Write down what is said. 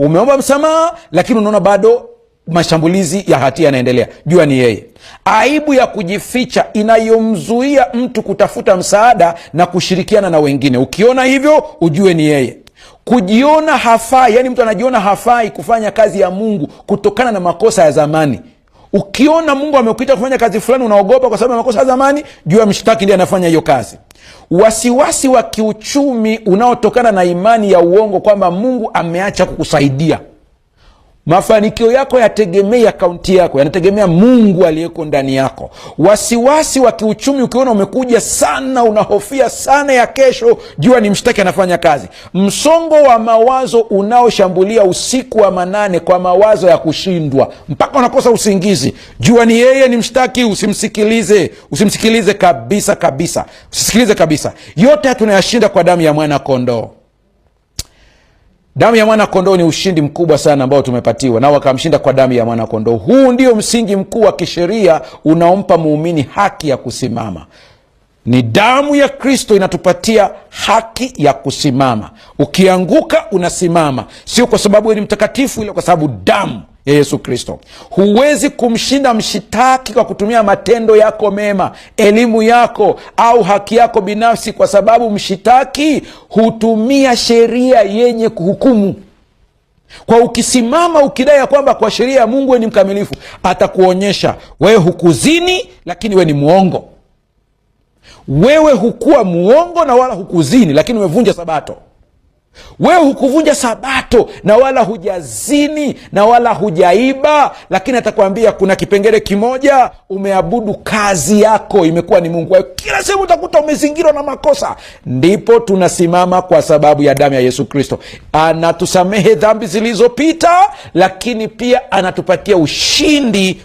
Umeomba msamaha, lakini unaona bado mashambulizi ya hatia yanaendelea, jua ni yeye. Aibu ya kujificha inayomzuia mtu kutafuta msaada na kushirikiana na wengine, ukiona hivyo ujue ni yeye. Kujiona hafai, yani mtu anajiona hafai kufanya kazi ya Mungu kutokana na makosa ya zamani. Ukiona Mungu amekuita kufanya kazi fulani, unaogopa kwa sababu ya makosa ya zamani, jua mshtaki ndiye anafanya hiyo kazi. Wasiwasi wa kiuchumi unaotokana na imani ya uongo kwamba Mungu ameacha kukusaidia. Mafanikio yako yategemei akaunti yako, yanategemea Mungu aliyeko ndani yako. Wasiwasi wa kiuchumi ukiona umekuja sana, unahofia sana ya kesho, jua ni mshtaki anafanya kazi. Msongo wa mawazo unaoshambulia usiku wa manane kwa mawazo ya kushindwa mpaka unakosa usingizi, jua ni yeye, ni mshtaki. Usimsikilize, usimsikilize kabisa kabisa, usisikilize kabisa. Yote tunayashinda kwa damu ya mwana kondoo. Damu ya mwana kondoo ni ushindi mkubwa sana ambao tumepatiwa, nao wakamshinda kwa damu ya mwana kondoo. Huu ndio msingi mkuu wa kisheria unaompa muumini haki ya kusimama. Ni damu ya Kristo inatupatia haki ya kusimama. Ukianguka unasimama, sio kwa sababu wewe ni mtakatifu, ila kwa sababu damu ya Yesu Kristo. Huwezi kumshinda mshitaki kwa kutumia matendo yako mema, elimu yako au haki yako binafsi, kwa sababu mshitaki hutumia sheria yenye kuhukumu. Kwa ukisimama ukidai ya kwamba kwa sheria ya Mungu wewe ni mkamilifu, atakuonyesha wewe hukuzini, lakini wewe ni mwongo. Wewe hukuwa muongo na wala hukuzini, lakini umevunja Sabato. Wewe hukuvunja Sabato na wala hujazini na wala hujaiba, lakini atakwambia kuna kipengele kimoja, umeabudu kazi yako imekuwa ni Mungu. Kwa hiyo kila sehemu utakuta umezingirwa na makosa. Ndipo tunasimama kwa sababu ya damu ya Yesu Kristo. Anatusamehe dhambi zilizopita, lakini pia anatupatia ushindi.